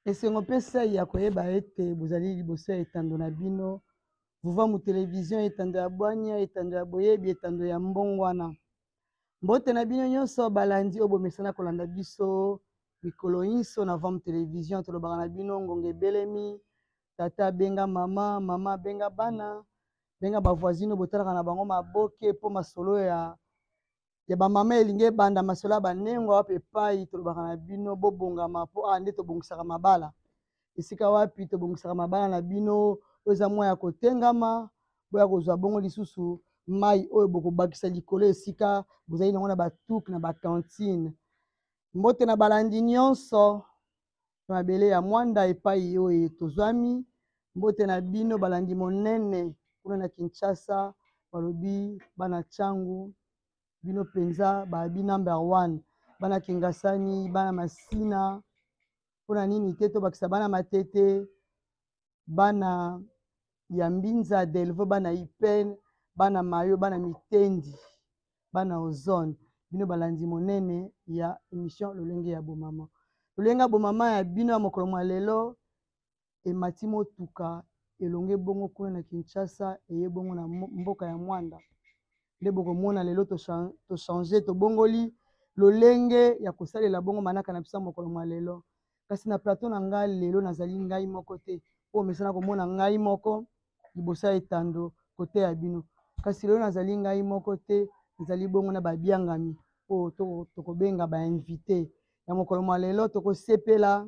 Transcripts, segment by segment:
Esengo mpe sai ya koyeba ete bozali liboso ya etando na bino Vuvamu Television, etando ya bwania, etando ya boyebi, etando ya mbongwana. Mbote na bino nyonso balandi oyo bomesana kolanda biso mikolo inso na Vuvamu Television. Tolobaka na bino ngonga ebelemi, tata abenga mama, mama abenga bana, benga ba voisine oyo botalaka na bango maboke mpo masolo ya ya ba mama elingi ebanda masolo ya banengwa wapi epai tolobaka na bino bobongama mpo awa nde tobongisaka mabala esika wapi tobongisaka mabala na bino oyo eza mwa ya kotengama boya kozwa bongo lisusu mai oyo bokobakisa likolo esika bozali nango na batuke na bakantine mbote na balandi nyonso na mabele ya mwanda epai oyo tozwami mbote na bino balandi monene kuna na kinshasa balobi bana changu bino mpenza babi number one bana kingasani bana masina mpona nini te tobakisa bana matete bana ya mbinza delvo bana ipene bana mayo bana mitendi bana ozone bino balandi monene ya émission lolenge ya bomama lolenge ya bomama ya bino ya mokolo mwa lelo emati motuka elonge bongo kuna na kinshasa eye bongo na mboka ya mwanda nde bokomona lelo tochange tobongoli lolenge ya kosalela bongo manaka na biso ya mokolo mwa lelo kasi na plateau na ngai lelo nazali ngai moko te mpo omesana komona ngai moko liboso ya etando koteya bino kasi lelo nazali ngai moko te nazali bongo na babiangami oyo tokobenga bainvite ya mokolo mwa lelo tokosepela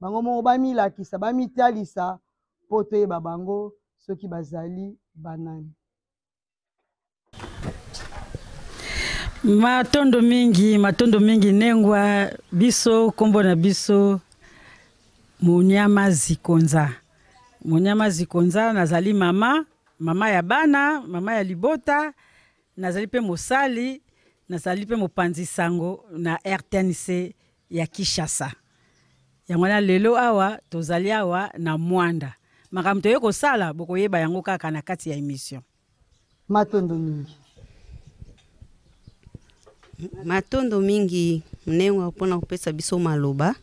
bango moko bamilakisa bamitalisa mpo toyeba bango soki bazali banani Matondo mingi, matondo mingi nengwa biso kombo na biso Munyama Zikonza. Munyama Zikonza nazali mama, mama ya bana, mama ya libota, nazali pe mosali, nazali pe mopanzi sango na RTNC ya Kinshasa. Yango wana lelo awa tozali awa na Mwanda. Makambo toye kosala bokoyeba yango kaka na kati ya emission. Matondo mingi. Matondo mingi Nengwa mpo na kopesa biso maloba.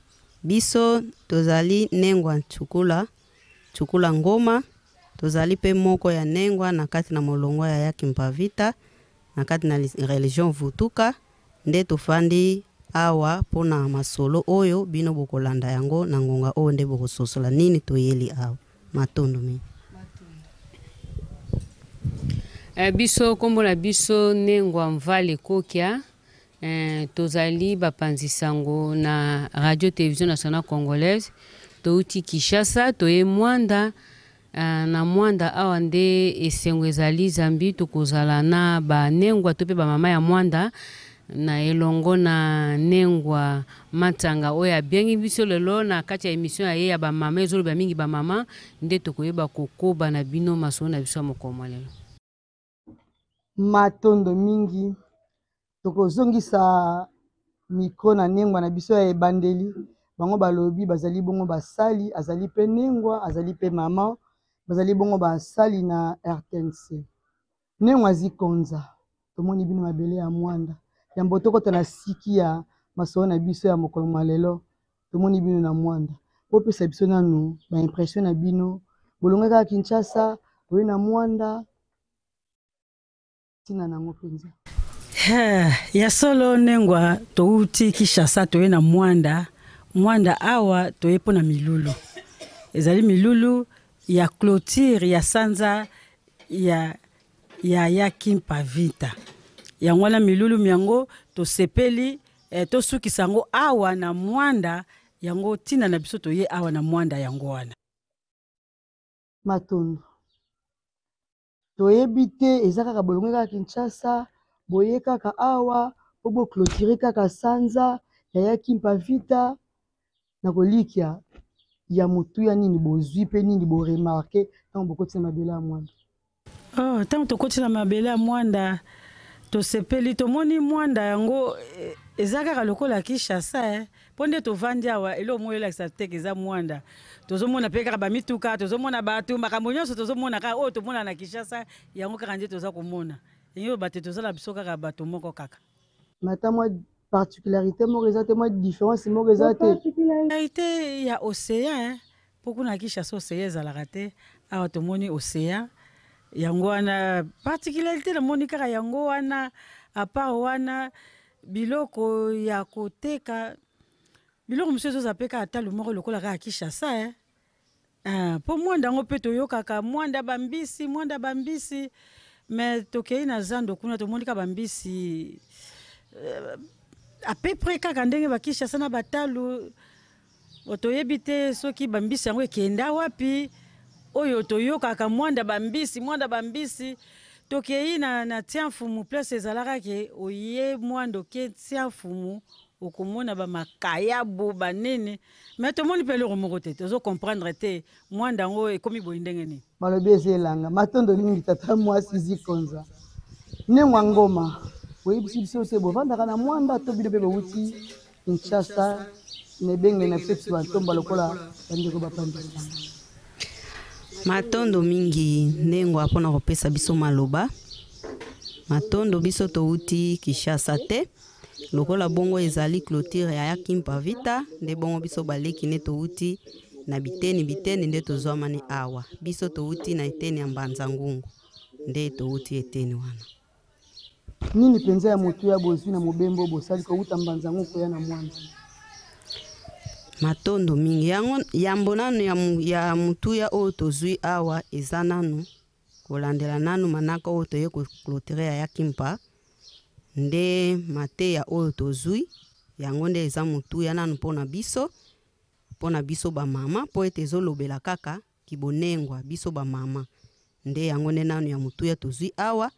Biso tozali Nengwa Ntsukula, Ntsukula Ngoma, tozali mpe moko ya Nengwa na kati na molongo ya ya Kimpavita na kati na religion Vutuka. Nde tofandi awa mpo na masolo oyo bino bokolanda yango na ngonga oyo nde bokososola nini toyeli awa. Matondo mingi. Eh, biso nkombo na biso Nengwa Mvale Kokia eh, tozali bapanzi sango na Radio Television Nationale Congolaise touti Kinshasa toye Mwanda Na Mwanda awa nde esengo ezali zambi tokozala na ba nengwa to pe ba mama ya Mwanda na elongo na Nengwa Matsanga oyo abiangi biso lelo na kati ya emission ya ye ya ba mama ezoloba mingi ba mama nde tokoyeba kokoba na bino masolo na biso ya mokolo mwa lelo. Matondo mingi. Tokozongisa micro na nengwa na biso ya ebandeli. Bango balobi bazali bongo basali, azali pe nengwa, azali pe mama, bazali bongo basali na RTNC. Nengwa Zikonza, tomoni bino mabele ya Mwanda. Yambo tokota na siki ya masolo na biso ya mokolo mwa lelo, tomoni bino na Mwanda. Bopesa biso nanu ba impression na bino. Bolongwe kaka Kinshasa, boye na Mwanda, ntina na yango mpenza. Ya solo Nengwa, touti Kinshasa toye na Mwanda. Mwanda awa toye mpo na milulu, ezali milulu ya clôture ya sanza ya ya ya Kimpa Vita. Yango wana milulu myango tosepeli eh, tosukisa yango awa na Mwanda. Yango ntina na biso toye awa na Mwanda yango wana. Matondo. Toyebi te eza kaka bolongwe kaka Kinshasa boye kaka awa po bo cloturer kaka sanza ya ya Kimpa Vita na kolikia ya motuya nini bozui pe nini bo remarquer tango bokoti na mabele ya Mwanda. Oh, tango tokoti na mabele ya Mwanda tosepeli tomoni Mwanda yango eza kaka lokola Kinshasa eh. Po nde tovandi awa eloko moko elakisa te ke eza Muanda. Tozomona pe kaka ba mituka, tozomona batu, makambo nionso tozomona kaka oyo tomonaka na Kinshasa yango kaka nde toza komona. Elingi koloba te toza na biso kaka batu moko kaka. Mais ata mwa particularite moko eza te, mwa difference moko eza te. Particularité ya ocean hein, po kuna Kinshasa ocean ezalaka te, awa tomoni ocean yango wana particularité namoni kaka yango wana à part wana biloko ya koteka biloko mosusu ezoza mpe kaka talo moko lokola kaka Kinshasa hein. Ah, po mwanda yango mpe toyokaka mwanda bambisi mwanda bambisi mais tokei na zando kuna tomoni kaka bambisi euh, à peu près kaka ndenge bakishasa na batalu toyebi te soki bambisi yango ekenda wapi oyo toyokaka mwanda bambisi mwanda bambisi tokei na, na tiamfumu place ezalaka ke oye mwanda oke tiamfumu okomona bamakayabu banini Mais tomoni pe eloko moko te, tozo comprendre te mwanda yango ekomi boye ndenge nini? Balobi eza elanga. Matondo mingi tata mwasi Zikonza. Nengwa Ngoma, boyebisi biso te bovandaka na Mwanda to bino pe bowuti Kinshasa na ebengeli na biso biso bantomba lokola bandeko bapanzi sango? Matondo mingi Nengwa pona kopesa biso maloba. Matondo biso towuti Kinshasa te. Lokola bongo ezali cloture ya ya Kimpa Vita, nde bongo biso baleki nde towuti na biteni biteni nde tozwamani awa. Biso towuti na eteni ya Mbanza Ngungu, nde towuti eteni wana. Nini penza ya motuya bozwi na mobembo bosali kowuta Mbanza Ngungu koya na Mwanza? Matondo mingi. Yango yambo nanu ya, ya motuya oyo tozwi awa eza nanu Kolandela nanu manaka oyo toye ko cloturer ya ya Kimpa nde mateya oyo tozui yango nde eza motuya nanu mpo na biso, mpo na biso ba mama mpo ete ezo lobela kaka kibonengwa biso ba mama nde yango nde nanu ya motuya tozui awa.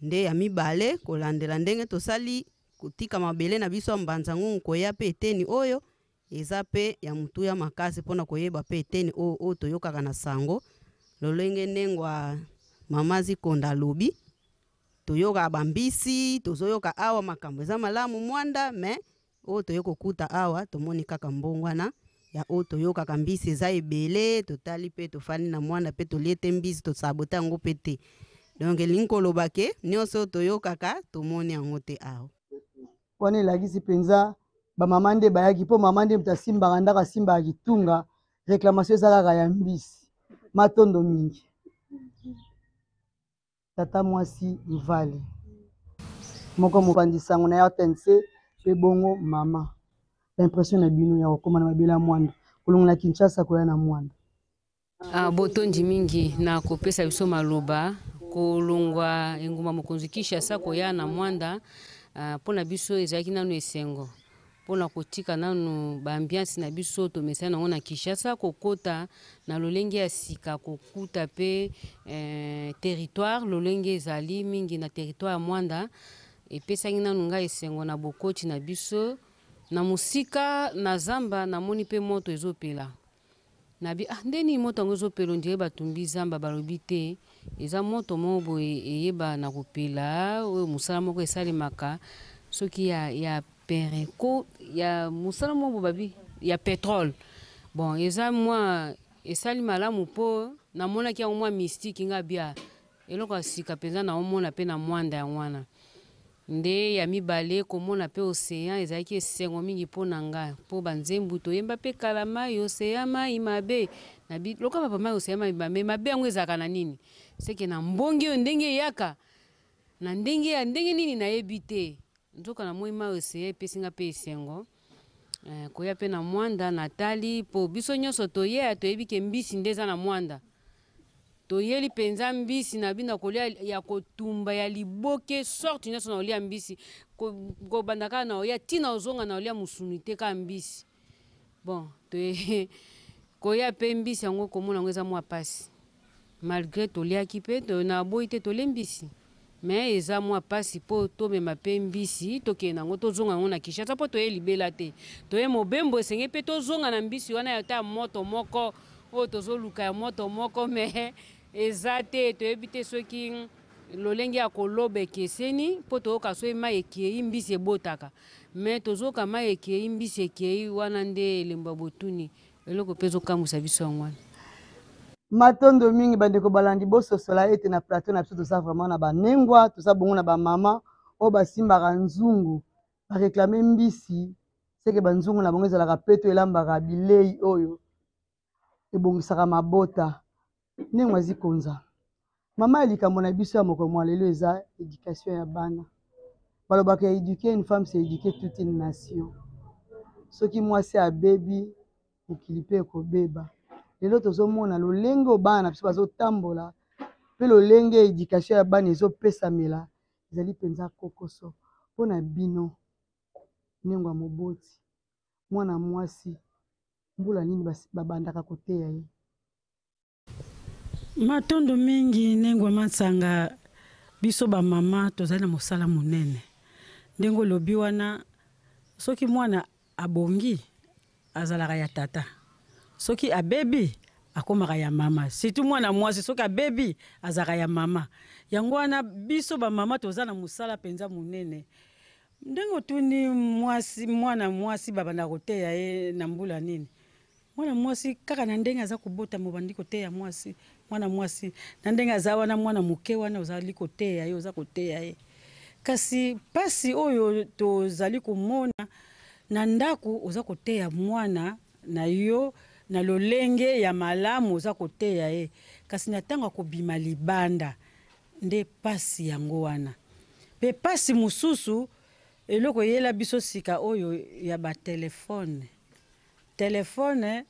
Nde ya mibale kolandela ndenge tosali kotika mabele na biso ya Mbanza Ngungu koya mpe eteni oyo Eza pe ya motuya makasi pona koyeba pe eteni oyo oyo toyokaka na sango, lolenge nengwa mama Zikonda alobi, toyokaka ba mbisi, tozoyoka awa makambo eza malamu mwanda mais oyo toye kokuta awa tomoni kaka mbongwana ya oyo toyokaka mbisi eza ebele, totali pe tofandi na mwanda pe tolie te mbisi tosabote yango pe te donc elingi koloba ke nionso oyo toyokaka tomoni yango te awa. Wana elakisi penza ba mama nde bayaki po mama nde moto asimbaka ndako asimbaka kitunga reclamation eza kaka ya mbisi matondo mingi tata mwasi mvale moko mopanzi sango na RTNC pe bongo mama impression na bino ya kokoma na mabele ya mwanda kolongola Kinshasa koya na mwanda. Ah, botondi mingi na kopesa biso maloba kolongwa engumba mokonzi Kinshasa koya na Mwanda. Ah, mpo na biso ezalaki nanu esengo mpo na kotika nanu ba ambiance na biso tomesana nango na Kinshasa kokota na lolenge ya sika kokuta mpe eh, territoire lolenge ezali mingi na territoire ya Mwanda epesaki nanu ngai esengo na bokoti na biso na mosika na zamba namoni mpe moto ezopela. Nabi ah nde nini moto yango ezo pela ondire batumbi zamba balobi te eza moto moko boye eyeba na kopela oyo musala moko esalemaka soki ya ya pereco ya musala moko boye babi ya petrole bon eza mwa esali malamu po namonaki yango mwa mystique nga bia Eloko ya sika penza naomona pe na muanda yango wana. Nde ya mibale komona pe ocean ezalaki esengo mingi po na nga po ba nzembu toyemba pe kala mayi ocean mayi mabe na bi lokola ba mayi ocean mayi mabe mabe yango ezalaka na nini? Ce que na mbonge oyo ndenge eyaka na ndenge ya ndenge nini nayebi te nzoka na moni mayi ocean epesi nga pe esengo eh, koya pe na muanda natali po biso nionso toye toyebi ke mbisi nde eza na muanda Toyeli penza mbisi na bino ya kolia ya kotumba ya liboke sorte nionso na kolia mbisi kobanda kaka na oya ti na ozonga na olia musuni te kaka mbisi bon toye koya pe mbisi yango komona yango eza mua pasi malgre toliaki pe na boyi te tolie mbisi mais eza mua pasi po tomema pe mbisi tokende na yango tozonga na yango na Kinshasa po toye libela te toye mobembo esengeli pe tozonga na mbisi wana ata ya moto moko Oyo tozo luka ya moto moko mais eza te toyebi te soki lolenge ya koloba ekeseni po toyoka soki mayi ekeyi mbisi ebotaka mais tozoyoka mayi ekeyi mbisi ekeyi wana nde elembo ya botuni eloko pe ezo kamwisa biso yango wana. Matondo mingi bandeko balandi bososola ete na plateau na biso toza vraiment na ba nengwa toza bongo na ba mama oyo basimbaka nzungu ba reclamer mbisi. Seke banzungu na bango ezalaka peto, elambaka bilei oyo ebongisaka mabota. Ndenge azikonza mama ya likambo na biso ya mokolo mwa lelo eza education ya bana. Balobaka éduquer une femme, c'est éduquer toute une nation. Soki mwasi abebi, mokili mpe ekobeba. Lelo tozomona lolenge oyo bana na biso bazotambola mpe lolenge education ya bana ezopesamela ezali mpenza kokoso. Mpo na bino, ndenge ya moboti, mwana mwasi mbula nini babandaka koteya ye? Matondo mingi, Nengwa Mansanga. Biso bamama tozali na mosala monene. Ndenge olobi wana, soki mwana abongi, azalaka ya tata, soki abebi, akomaka ya mama. Surtout mwana mwasi, soki abebi, azalaka ya mama. Yango wana biso bamama toza na mosala mpenza monene. Ndenge otuni mwasi, mwana mwasi babandaka koteya ye na mbula nini? Mwana mwasi, kaka na ndenge aza kobotama, obandi koteya mwasi. Mwana mwasi na ndenge aza wana, mwana moke wana, ozali koteya ye, oza koteya ye. Kasi mpasi oyo tozali komona na ndako, oza koteya mwana na yo na lolenge ya malamu, oza koteya ye, kasi na ntango akobima libanda nde mpasi yango wana. Mpe mpasi mosusu, eloko eyela biso sika oyo ya batelefone. Telefone,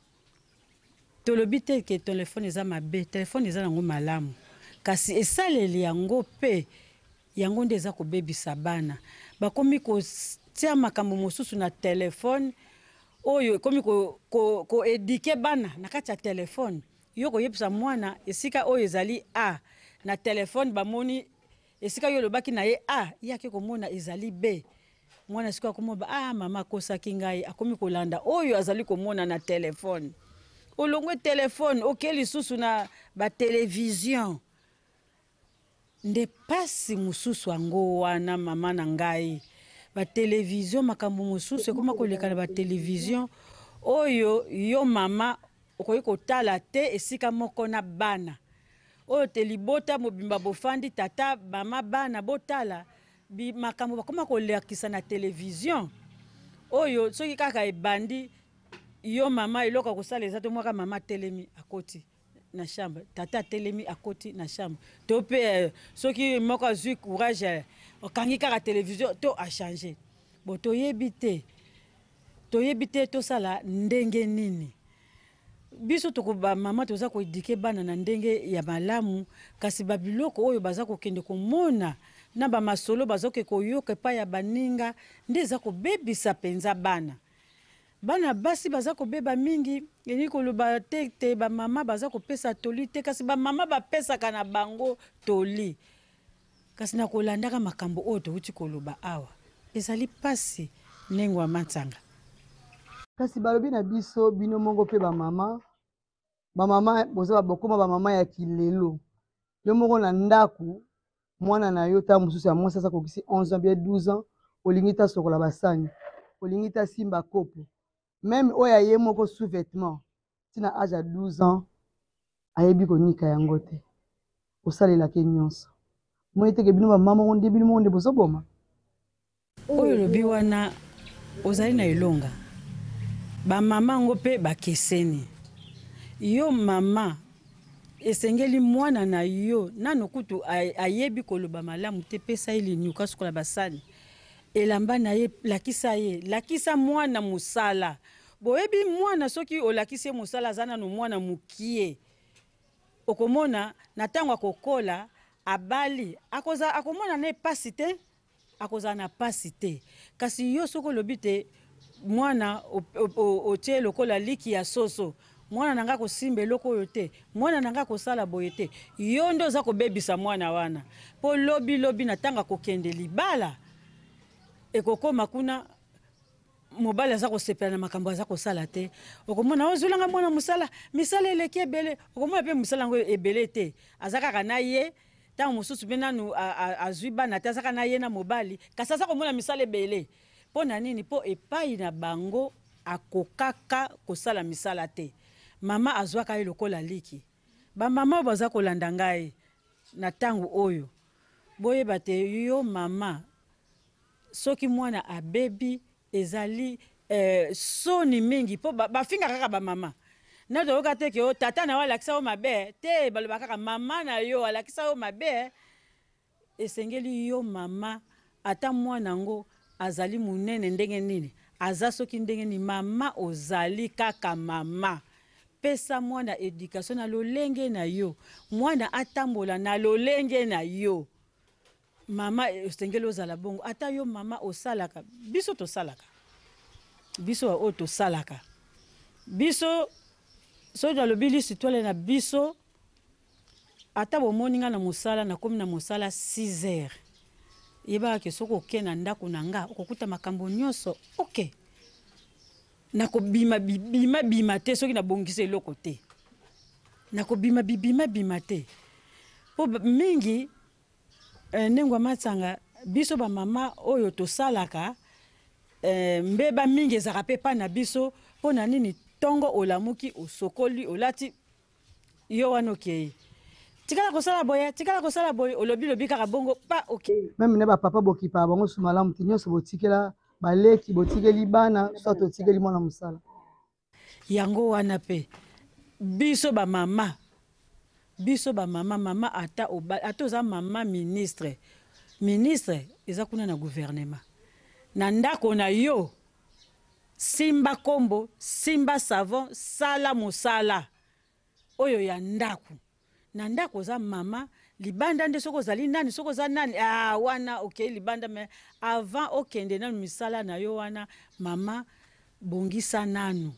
tolobi te ke telefone eza mabe, telefone eza nango malamu, kasi esaleli yango mpe yango nde eza kobebisa bana. Bakomi kotia makambo mosusu na telefone oyo ekomi koéduquer bana na kati ya telefone. Yo koyebisa mwana esika oyo ezali A na telefone, bamoni esika yo olobaki na ye A, ye ake komona ezali B. Mwana sikoyo akomona: "Ah, mama akosaki ngai." Akomi kolanda oyo azali komona na telefone. Olongwe telefone, oke lisusu na batelevizio, nde pasi mosusu yango wana. Mama na ngai, batelevizio, makambo mosusu ekoma koleka na batelevizio oyo yo mama okoki kotala te esika moko na bana oyo te. Libota mobimba bofandi, tata, mama, bana, botala makambo bakoma kolakisa na televizio oyo. Soki kaka ebandi, yo mama eloko ya kosala eza te. Mwaka mama atelemi, akoti na chambre, tata atelemi, akoti na chambre, to mpe soki moko azwi courage, okangi kaka televizio to achange. Bo toyebi te, toyebi te tosala ndenge nini. Biso toko bamama toza koéduquer bana na ndenge ya malamu, kasi babiloko oyo baza kokende komona na bamasolo, bazoke koyoka epai ya baninga, nde eza kobebisa mpenza bana. Bana basi baza kobeba mingi. Elingi koloba te te bamama baza kopesa toli te, kasi bamama bapesaka na bango toli, kasi na kolandaka makambo oyo touti koloba awa, ezali mpasi, ndenge wa Mansanga. Kasi balobi na biso, bino moko mpe bamama, bamama boza bokoma bamama ya kilelo. Yo moko na ndako, mwana na yo ta mosusu ya mwasi aza kokisi 11 ans bien 12 ans, olingi ta sokola basani, olingi ta simba kopo, même oyo aye moko sous-vêtement, ntina âge ya 12 ans ayebi konika yango te, osalelaki nyonso. Moi teke bino bamama moko nde, bino moko nde bozoboma. Oyo olobi wana, ozali na elonga. Bamama yango mpe bakeseni. Yo mama, esengeli mwana na yo nano kutu ayebi koloba malamu te, pesa ye linyuka, sukola basani, elamba na ye, lakisa ye, lakisa mwana mosala. Boyebi, mwana soki olakisi ye mosala, aza nano mwana mokie, okomona na ntango akokola, abali, akoza akomona na epasi te, akozala na pasi te. Kasi yo soki olobi te mwana otie lokola liki ya soso, mwana na ngai kosimba eloko oyo te, mwana na ngai kosala boye te, yo nde oza kobebisa mwana wana. Mpo lobi lobi na ntango akokende libala, ekokóma kuna, mobali aza kosepela na makambo aza kosala te. Okomona ozwelanga mwana mosala, misala eleki ebele. Okomona mpe mosala yango ebele te, aza kaka na ye. Ntango mosusu mpe nanu azwi bana te, azaka na ye na mobali, kasi aza komona misala ebele. Mpo na nini? Mpo epai na bango akokaka kosala misala te, mama azwaka ye lokola liki. Bamama oyo baza kolanda ngai na ntango oyo, boyeba te, yo mama, soki mwana abebi, ezali Eh, soni mingi mpo bafingaka kaka bamama na toyoka te ke o tata na yo alakisa yo mabe te, baloba kaka mama na yo alakisa yo mabe. Esengeli yo mama, ata mwana yango azali monene ndenge nini, aza soki ndenge nini, mama ozali kaka mama. Pesa mwana education na lolenge na yo, mwana atambola na lolenge na yo. Mama osengeli ozala bongo, ata yo mama osalaka, biso tosalaka, biso oyo tosalaka, biso soki nalobi lisitwale na biso, ata bomoni nga na mosala, nakomi na mosala 6 heures, yebaka ke soki oke na ndako na nga okokuta makambo nyonso ok. Nakobima bibima bima te soki nabongisi eloko te, nakobima bibima bima te mpo mingi eh, ndenge matsanga biso bamama oyo tosalaka eh, mbeba mingi ezalaka mpe epai na biso. Mpo na nini? Ntongo olamuki, osokoli, olati, yo wana okei, tikala kosala boye, tikala kosala boye, olobi lobi kaka bongo pa okei. Même na bapapa bokipaka bango su malamu te, nyonso botikela baleki, botikeli bana, soit otikeli mwana mosala. Yango wana mpe biso bamama, biso bamama, mama ata ata oza mama ministre, ministre eza kuna na gouvernement, na ndako na yo simba kombo, simba savon, sala mosala oyo ya ndako. Na ndako oza mama, libanda nde soki ozali nani, soki oza nani, ah, wana okei libanda. Mais avant okende nanu misala na yo wana, mama bongisa nanu,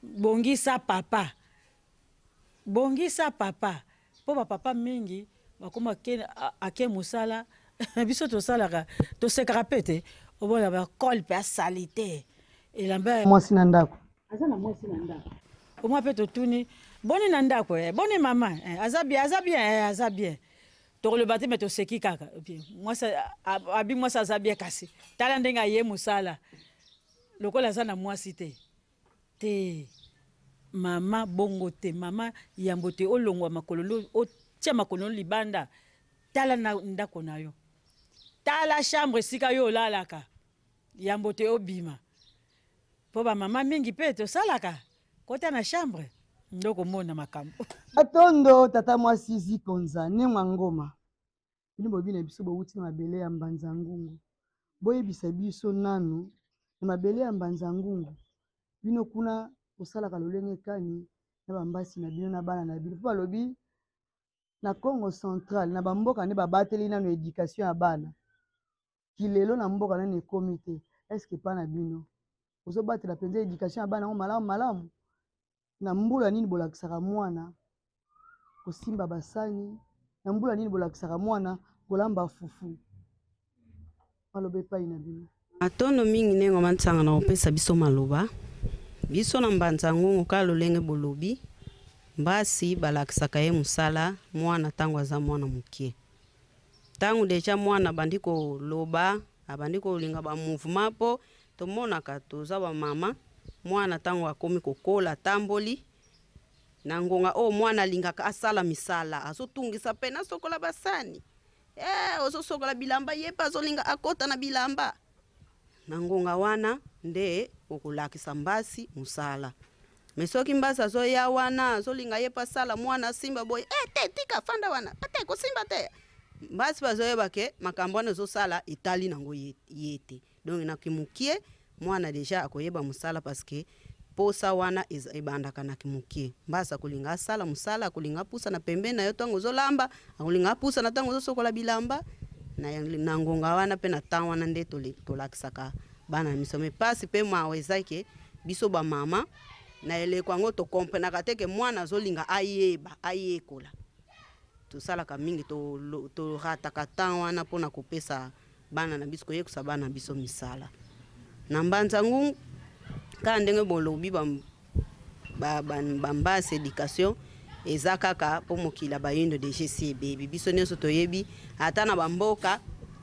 bongisa papa, bongisa papa, mpo bapapa mingi bakoma ake mosala. Biso tosalaka, tosekaka mpe te, omona bakole mpe asali te elamba. Mwasi na ndako. Aza na mwasi na ndako, omwa mpe totuni boni na ndako, eh, boni mama, eh, aza bien, aza bien, eh, aza bien. Tokoloba te, me toseki kaka. Mwasi abi, mwasi aza bien, kasi tala ndenge aye mosala lokola aza na mwasi te. Te mama, bongo te mama, yambo te olongwa makolo, otia makolo libanda, tala na ndako na yo, tala chambre esika yo olalaka yambo te obima. Mpo bamama mingi mpe tosalaka, kota na chambre nde okomona makambo. Atondo tata mwasi Zikonza Nengwa Ngoma, bino boyebi na biso bowuti na mabele ya Mbanza Ngungu. Boyebisa biso nanu, na mabele ya Mbanza Ngungu, bino kuna bosalaka lolenge kani na bambasi na bino na bana na bino? Mpo balobi na Congo Central, na bamboka nde babateli nano éducation ya bana, kilelo na mboka nani ekomi te. Est-ce epa na bino ozobatela mpenza éducation ya bana yango malamu malamu? Na mbula nini bolakisaka mwana kosimba basani? Na mbula nini bolakisaka mwana kolamba fufu? Maloba epai na bino. Matondo mingi ndenge mansanga na kopesa biso maloba. Biso na Mbanza Ngungu, kaka lolenge bolobi, mbasi balakisaka ye mosala mwana ntango aza mwana mokie. Ntango déjà mwana abandi koloba, abandi kolinga bamouvement, mpo tomonaka toza bamama, mwana ntango akomi kokola, atamboli na ngonga oyo mwana alingaka asala misala, azotungisa mpe nasokola basani, eh, ozosokola bilamba, ye mpe azolinga akota na bilamba. Na ngonga wana nde okolakisa mbasi mosala. Me soki mbasi azoya wana, azolinga ye mpe asala, mwana asimba boye, eh, te, tika, fanda wana te, kosimba te, mbasi bazoyeba ke makambo wana ezosala etali nango ye, ye te. Donc na kimukie mwana déjà akoyeba mosala, parce que posa wana ebandaka na kimukie. Mbasi akolinga asala mosala, akolinga apusa na pembeni na yo ntango ozolamba, akolinga apusa na ntango ozosokola bilamba. Na ngonga wana mpe na temps wana nde tolakisaka bana na biso. Me pasi mpe mawa eza ke biso bamama na eleko yango tokomprenaka te ke mwana azolinga ayeba, ayekola. Tosalaka mingi, torataka temps wana mpona kopesa bana na biso, koyebisa bana na biso misala. Na Mbanza Ngungu, kaka ndenge bolobi, bambasi éducation eza kaka mpo mokili ya bayindo déjà esi ebebi. Biso nyonso toyebi, ata na bamboka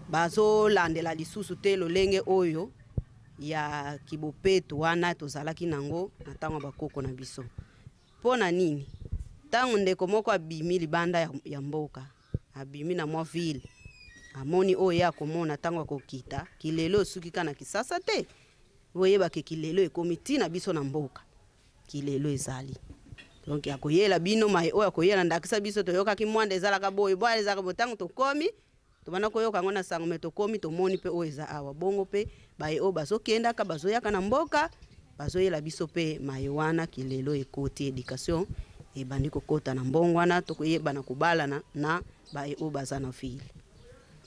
bazolandela lisusu te lolenge oyo ya kibopeto wana tozalaki nango na ntango ya bakoko na biso. Mpo na nini? Ntango ndeko moko abimi libanda ya mboka, abimi na mwa ville, amoni oyo ye akomona, ntango akokita kilelo, esuki kaka na Kisasa te. Boyeba ke kilelo ekomi ti na biso na mboka. Kilelo ezali. Donc akoyela bino maye oyo akoyela ndakisa biso toyokaki mwanda ezalaka boye, bwala ezalaka boye, ntango tokomi tobanda koyoka yango na sango, me tokomi tomoni mpe oyo eza awa. Bongo mpe baye oyo bazokendaka bazoyaka na mboka bazoyela biso mpe maye wana. Kilelo ekoti, education ebandi kokota na mbongo wana, tokoyebana kobalana na baye oyo baza na ville.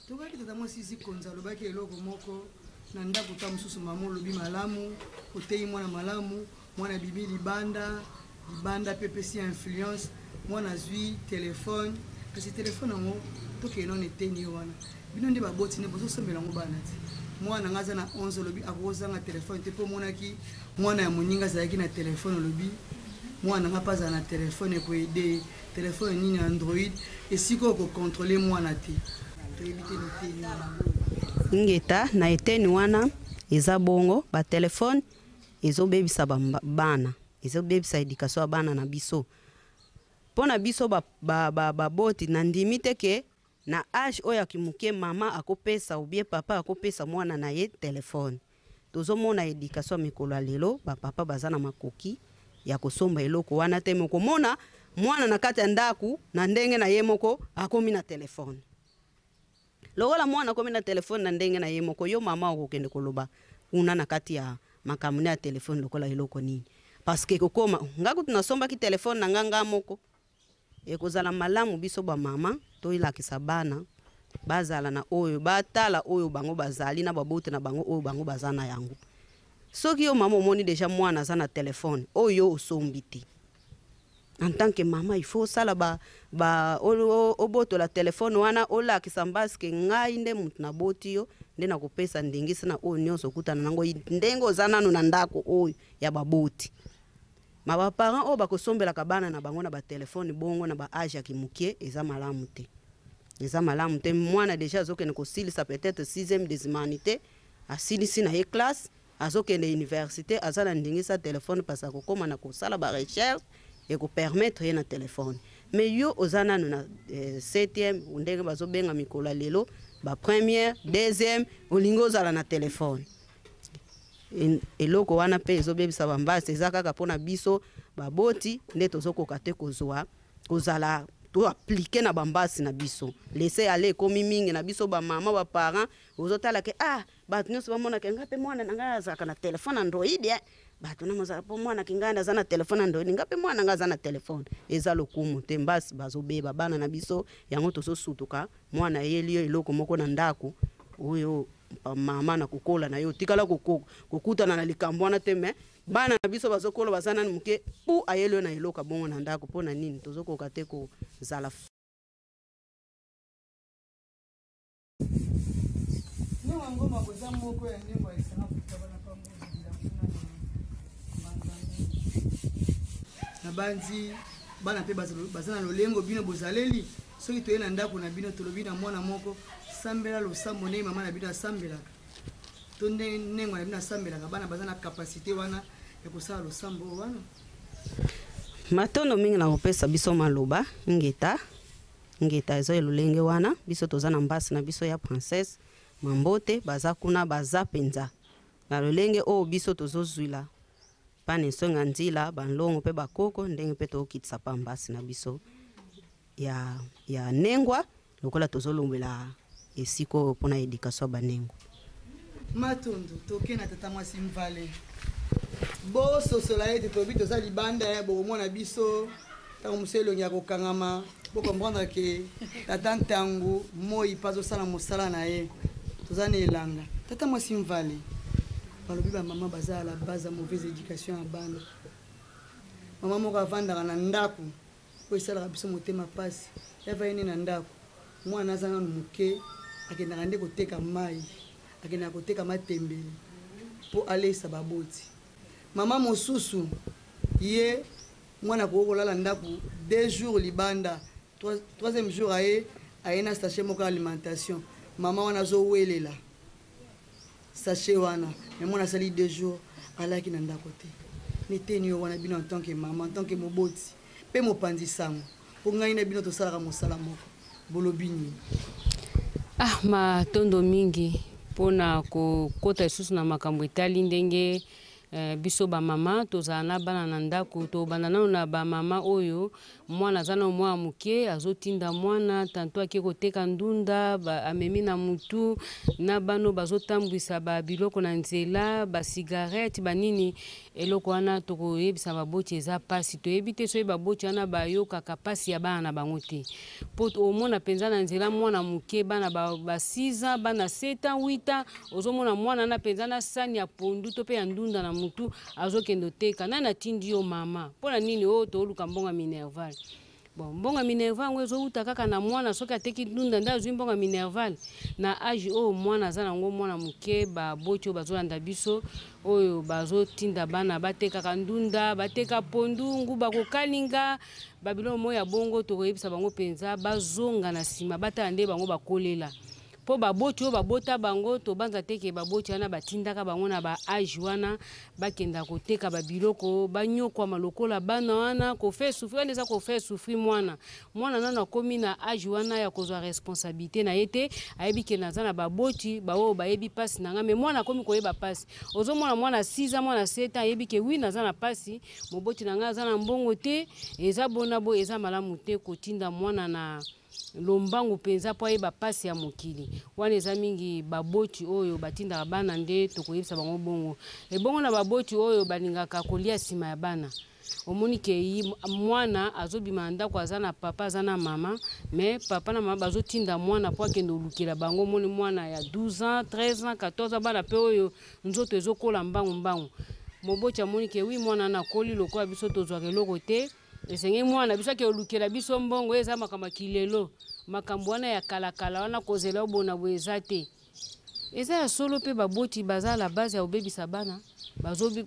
Tokaki tata mwasi Zikonza alobaki eloko moko na ndako ta mosusu. Mama olobi malamu, oteyi mwana malamu, mwana abimi libanda, libanda mpe epesi influence, mwana azwi telefone. Kasi telefone yango, tokende nano eteni yo wana, bino nde baboti nde bozosombela yango bana te. Mwana nga aza na 11, olobi akozanga telefone te mpo omonaki mwana ya moninga azalaki na telefone, olobi mwana nga mpe azala na telefone, ekoaider ye. Telefone nini? Android, esika oyo kocontrôler mwana te. Toyebi te neteni wana. Ngeta na eteni wana eza bongo, batelefone ezobebisa bana, ezobebisa education ya bana na biso. Mpo na biso baboti, ba, ba, nandimi te ke na age oyo ya moke mama akopesa ou bien papa akopesa mwana na ye telefone. Tozomona education ya mikolo ya lelo, bapapa baza na makoki ya kosomba eloko wana te, me komona mwana na kati ya ndako na ndenge na ye moko akomi na telefone. Lokola mwana akomi na telefone na ndenge na ye moko, yo mama okokende koloba kuna na kati ya makambo ne ya telefone lokola eloko nini? Parce que kokoma nga kutu nasombaki telefone na nga nga moko. Ekozala malamu biso bamama toyelakisa bana bazala na oyo batala oyo bango bazali na babote na bango oyo bango baza na yango. Soki yo mama omoni deja mwana aza na telefone oyo osombi te, en tant que mama il faut osala ba, ba obotola telefone wana, olakisa mbaske ngai nde motu naboti yo, nde nakopesa ndingisa na oyo nyonso okutana nango ndenge oza nanu na ndako oyo ya baboti. Ma baparent oyo bakosombelaka bana na bango na batelefone bongo na baage ya kimokie, eza malamu te, eza malamu te. Mwana deja azokende kosilisa peut-être 6e des humanités, asilisi na ye classe, azokende université, aza na ndingisa telefone parce akokóma na kosala barecherche, ekopermettre ye na telefone. Mais yo oza nanu na 7e, ndenge bazobenga mikolo ya lelo bapremière, deuxième, olingi ozala na telefone. Eloko wana mpe ezobebisa bambasi. Eza kaka mpona biso baboti nde tozokoka te kozwa kozala toappliquer na bambasi na biso. Laisser aller ekomi mingi na biso bamama, baparent. Ozotala ke ah, bato nyonso bamonaka nga mpe mwana na ngai azalaka na telefone Android, eh. Bato na mozala mpo mwana ki ngai aza na telefone Android, nga mpe mwana ngai aza na telefone. Eza lokumu te. Mbasi bazobeba bana na biso yango. Tozosutuka mwana ayeli yo eloko moko na ndako oyo mama na kokola na ye otikala kokutana na likambo wana te. Me bana na biso bazokola, baza nani moke, pu ayeli yo na eloko bongo na ndako. Mpo na nini tozokoka te kozala? Ndenge ngoma boza moko ya ndenge ya esanga kutaba na pambozibila kuna na Mbanzango. Nabanzi bana mpe baza na lolengo bino bozaleli. Soki toye na ndako na bino, tolobi na mwana moko: "Sambela losambo ndenge mama na bino asambelaka to ndenge ndenge na bino asambelaka." Bana baza na kapasité wana ya kosala losambo oyo wana? Matondo mingi na kopesa biso maloba. Ngeta, ngeta. Eza lolenge wana biso toza na mbasi na biso ya princesse Mambote, baza kuna, baza mpenza na lolenge oyo biso tozozwila pana esonga nzila banlongo mpe bakoko, ndenge mpe tokokitisa pa mbasi na biso ya nengwa lokola tozolombela esika oyo mpona éducation ya banengwa. Matondo. Toke na tata mwasi Mvale. Bososola ete toyebi toza libanda ya bokomona biso ntango mosu elongi ya kokangama, bocomprendre ke tata ntango moi mpe azosala mosala na ye, toza na elanga. Tata mwasi Mvale, balobi bamama baza à la base ya mauvaise éducation ya bana. Mama moko avandaka na ndako oyo esalaka biso motema mpasi. Yava nde na ndako, mwana aza nanu moke, akendaka nde koteka mai, akendaka koteka matembele mpo alesa baboti. Mama mosusu ye mwana akoki kolala ndako 2 jours libanda, troisième jour aye na sachet moko ya alimentation. Mama wana azowelela sachet wana, me mwana asali 2 jours alaki na ndako te. Neteni yo wana, bino en tant que mama, en tant que moboti mpe mopanzi sango, mpo ngai na bino tosalaka mosala moko, bolobi nini? Ah, matondo mingi. Mpo na kokota lisusu na makambo etali ndenge biso ba mama tozala na bana na ndako, tobanda nano na ba mama oyo mwana aza nano mwana moke, azotinda mwana tanto ake koteka ndunda, amemi na mutu, na bana oyo bazotambwisa ba biloko na nzela, ba cigarette banini. Eloko wana tokoyebisa baboti eza pasi. Toyebi te soki baboti wana bayokaka pasi ya bana na bango te. Po omona penza na nzela mwana moke, bana ba 6 ans, bana 7 ans, 8 ans, ozomona mwana wana penza na sani ya pondu to pe ya ndunda na mutu, azokende oteka. Nani atindi yo mama? Pona nini oyo toluka mbongo ya minerval? Bon, mbongo ya minerval yango ezowuta kaka na mwana, soki ateki ndunda nde azwi mbongo ya minerval. Na age oyo mwana aza nango, mwana moke, baboti oyo bazolanda biso, oyo bazotinda bana batekaka ndunda, bateka pondu, nguba kokalinga, ba biloko moko ya bongo, tokoyebisa bango penza bazonga na sima, batala nde bango bakolela. Po baboti oyo babota bango, tobanza te ke baboti wana batindaka bango na ba age wana bakenda koteka ba biloko, banyokwama lokola bana wana, ko faire souffrir wana eza ko faire souffrir mwana. Mwana nanu akomi na age wana ya kozwa responsabilite na ye te, ayebi ke naza na baboti ba oyo bayebi pasi na nga, mais mwana akomi koyeba pasi. Ozomona mwana 6 ans, mwana 7 ans ayebi ke oui naza na pasi, moboti na nga aza na mbongo te, eza bona boye, eza malamu te kotinda mwana na lombangu penza po ayeba pasi ya mokili. Wana eza mingi baboti oyo batindaka bana nde tokoyebisa bango bongo. Ebongo na baboti oyo balingaka kolia sima ya bana. Omoni ke mwana azobima na ndako aza na papa aza na mama, mais papa na mama bazotinda mwana po akende kolukela bango. Omoni mwana ya 12 ans, 13 ans, 14 ans, bana pe oyo nzoto ezokola mbangu mbangu. Moboti amoni ke oui mwana wana akoli lokola biso tozwaka eloko te, esengeli mwana na biso akende kolukela biso mbongo. Eza makambo ya kilelo, makambo wana ya kalakala wana kozela obona boye eza te. Eza ya solo pe baboti baza la base ya kobebisa bana.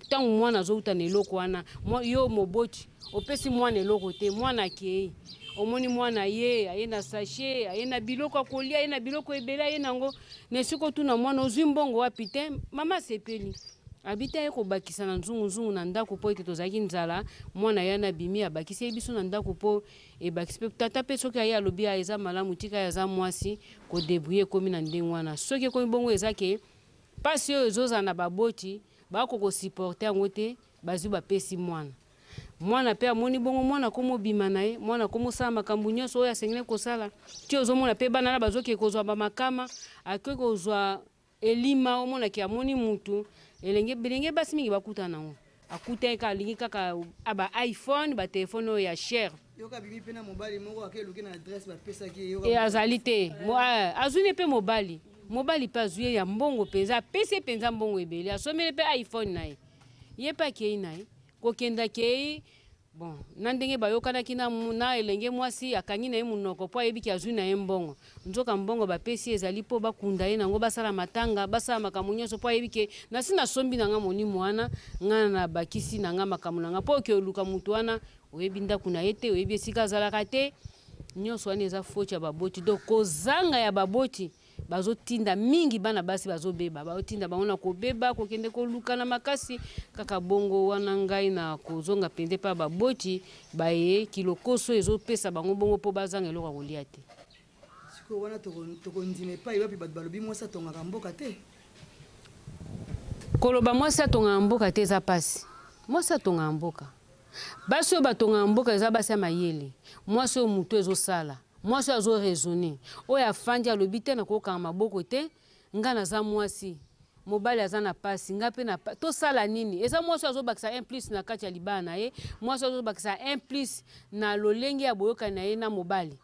Tango mwana azowuta na eloko wana, yo moboti opesi mwana eloko te, mwana akei, omoni mwana ye aye na sachet, aye na biloko ya kolia, aye na biloko ebele, aye nango na esika otuna mwana ozwi mbongo wapi te, mama asepeli abi te aye kobakisa na nzungu-nzungu na ndako po ete tozalaki nzala, mwana ye wana abimi abakisi ye biso na ndako po ebakisi pe tata pe soki aye alobi a eza malamu tika ye aza mwasi ko debrouiller ekomi na ndenge wana. Soki ekomi bongo eza ke pasi oyo ezozala na baboti bako ko supporter yango te, bazwi bapesi mwana. Mwana pe amoni bongo mwana akomi obima na ye, mwana akomi osala makambo nyonso oyo asengeli kosala. Ti ozomona pe bana wana bazokende kozwa ba makama, akoki kozwa elima, omona ke amoni mutu, elenge, bilenge basi mingi bakutana nango. Akutaki kaka, alingi kaka ba iPhone, ba telephone oyo ya cher. Yoka abimi pe na mobali moko ake luki na adresse bapesaki ye. Yoka azali te. Azwi ne pe mobali. Mobali pe azwi ye ya mbongo penza, apesi ye penza mbongo ebele, asombeli pe iPhone na ye. Ye pe akeyi na ye. Kokende akeyi, bon, na ndenge bayokanaki na, na elenge mwasi, akangi na ye monoko po ayebi ke azwi na ye mbongo. Nzoka mbongo bapesi ye ezali po bakunda ye nango, basala matanga, basala makambo nyonso po ayebi ke nasi nasombi na nga molimo wana, nga nabakisi na nga makambo na nga. Po oke oluka mutu wana, oyebi ndaku na ye te, oyebi esika azalaka te. Nyonso wana eza faute ya baboti. Donc kozanga ya baboti bazotinda mingi bana basi bazobeba, bazotinda bango na kobeba, kokende koluka na makasi kaka bongo. Wana ngai na kozonga mpenza epai baboti baye kilokoso ezopesa bango bongo mpo bazanga eloko ya kolia te. Sikoyo wana tokondima epai wapi bato balobi mwasi atongaka mboka te? Koloba mwasi atongaka mboka te eza pasi. Mwasi atongaka mboka. Basi oyo batongaka mboka eza basi ya mayele. Mwasi oyo mutu ezosala, mwasi oyo azo raisonner, oyo afandi alobi te nakokanga maboko te, nga naza mwasi, mobali aza na pasi, nga pe na tosala nini? Eza mwasi oyo azobakisa un plus na kati ya libala na ye, mwasi oyo azobakisa un plus na lolenge ya boyokani na ye na mobali.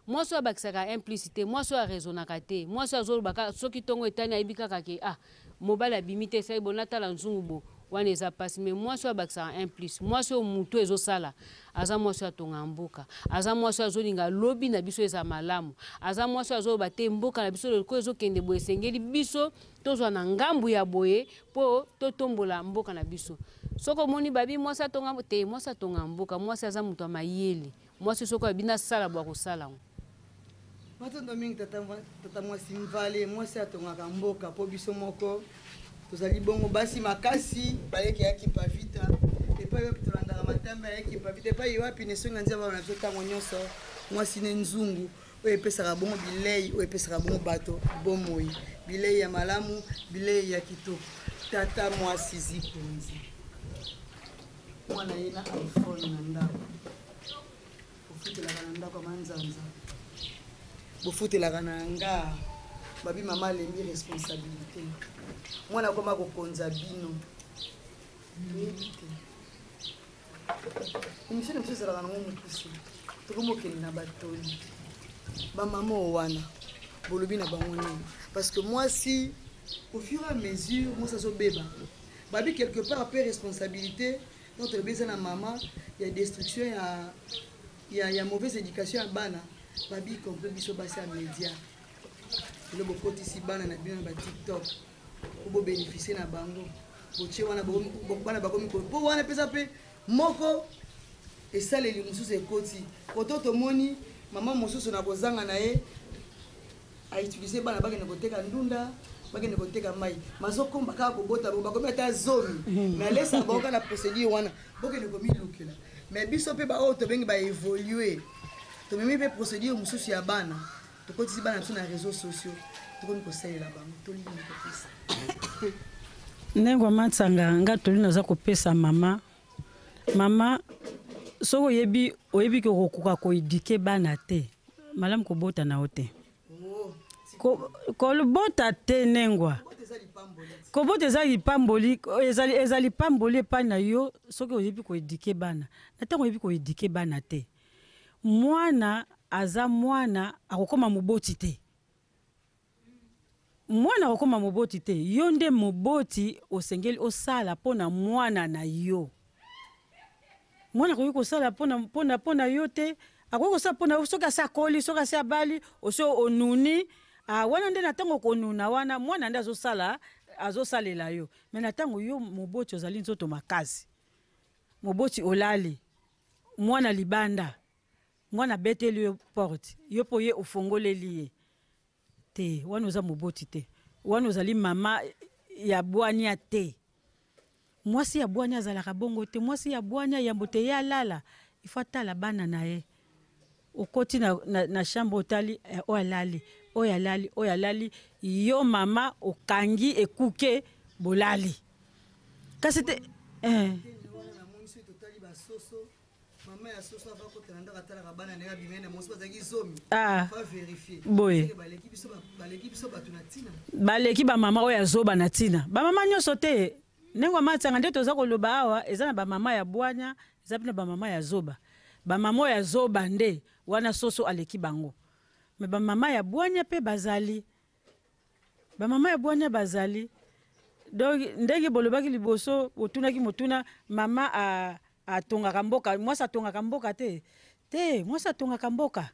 Mwasi oyo abakisaka un plus te, mwasi oyo a raisonnaka te, mwasi oyo azoloba kaka soki tongo etani ayebi kaka ke ah mobali abimi te esali bo natala nzungu bo, wana eza pasi mais mwasi oyo abakisaka un plus, mwasi oyo mutu ezosala aza mwasi oyo atongaka mboka, aza mwasi oyo azolinga lobi na biso ezala malamu, aza mwasi oyo azoloba te mboka na biso lokola ezokende boye esengeli biso tozwa na ngambu ya boye po totombola mboka na biso. Soki omoni babi mwasi atonga te, mwasi atongaka mboka, mwasi aza mutu ya mayele. Mwasi soki alobi nasala boye akosala yango. Matondo mingi tata, tata mwasi Mvale, mwasi atongaka mboka po biso moko tozali bongo basi makasi bayeke ya Kimpa Vita epai wapi tolandaka matambe ya Kimpa Vita epai wapi na esongi na nzambe na biso ntango nyonso mwasi ne nzungu. Oyo epesaka bongo bilei, oyo epesaka bongo bato bomoi, bilei ya malamu, bilei ya kitoko. Tata mwasi Zikonzi, mwana ye na iPhone na ndako, bofutelaka na ndako ya manzanza, bofutelaka na hangar, babi mama alembi responsabilite, mwana akoma kokonza bino, toyebi te. Emission na biso ezalaka nango mokuse, tokomi okende na batoli bamama oyo wana bolobi na bango nini? Parce que mwasi au fur et à mesure mwasi azobeba, babi quelque part pe responsabilité donc tolobi eza na mama ya destruction ya mauvaise éducation ya bana, babi y compris biso basi ya media lelo bokotisi bana na bino na ba TikTok po bo beneficier na bango, botie wana bana bakomi po wana pesa pe moko esaleli mosusu ekoti koto. Tomoni mama mosusu na kozanga na ye a utiliser bana bakende koteka ndunda, bakende koteka mai, mazokomba kaka kobota bango, bakomi ata 10, mais alesaka bango kaka na procédure wana, bokende komilukela. Mais biso mpe baoyo tobengi ba évoluer, tomemi mpe procédure mosusu ya bana, tokotisi bana biso na réseaux sociaux, tokomi kosalela bango. Tolingi kopesa Ndenge matsanga nga toli naza kopesa mama, mama soki oyebi, oyebi ke okokoka ko éduquer bana te, malamu kobota na yo te. Kobota te, nengwa kobota eza lipamboli, eza lipamboli epai na yo soki oyebi ko éduquer bana. Na ntango oyebi ko éduquer bana te, mwana aza mwana, akokoma moboti te. Mwana akokoma moboti te. Yo nde moboti, osengeli osala mpo na mwana na yo. Mwana akoki kosala mpona yo te. Akoki kosala mpona yo soki asi akoli, soki asi abali, osi onuni. Ah, wana nde na ntango okonuna wana, mwana nde azosala, azosalela yo. Mais na ntango yo moboti ozali nzoto makasi, moboti olali, mwana libanda, mwana abeteli yo porte, yo mpo ye ofongoleli ye te, wana oza moboti te, wana ozali mama ya bwania te. Mwasi ya bwania azalaka bongo te. Mwasi ya bwania, yambo te ye alala, ifo atala bana na ye. Okoti na chambre, otali oyo alali, oyo alali, oyo alali. Yo mama okangi ekuke, bolali kasi te. Mama ya soso ava kota na ndako, atalaka bana na ye abimai na mosi, bazalaki 10. Ah, fa vérifier. Boye. Baleki biso, baleki biso bato na ntina. Baleki bamama oyo azoba na ntina, bamama nyonso te. Ndenge matianga nde toza koloba awa, eza na bamama ya bwanya, eza mpe na bamama ya zoba. Bamama oyo ya zoba nde wana soso aleki bango. Mais bamama ya bwanya mpe bazali, bamama ya bwanya bazali. Donc ndenge bolobaki liboso, botunaki motuna, mama atongaka mboka, mwasi atongaka mboka te? Te, mwasi atongaka mboka.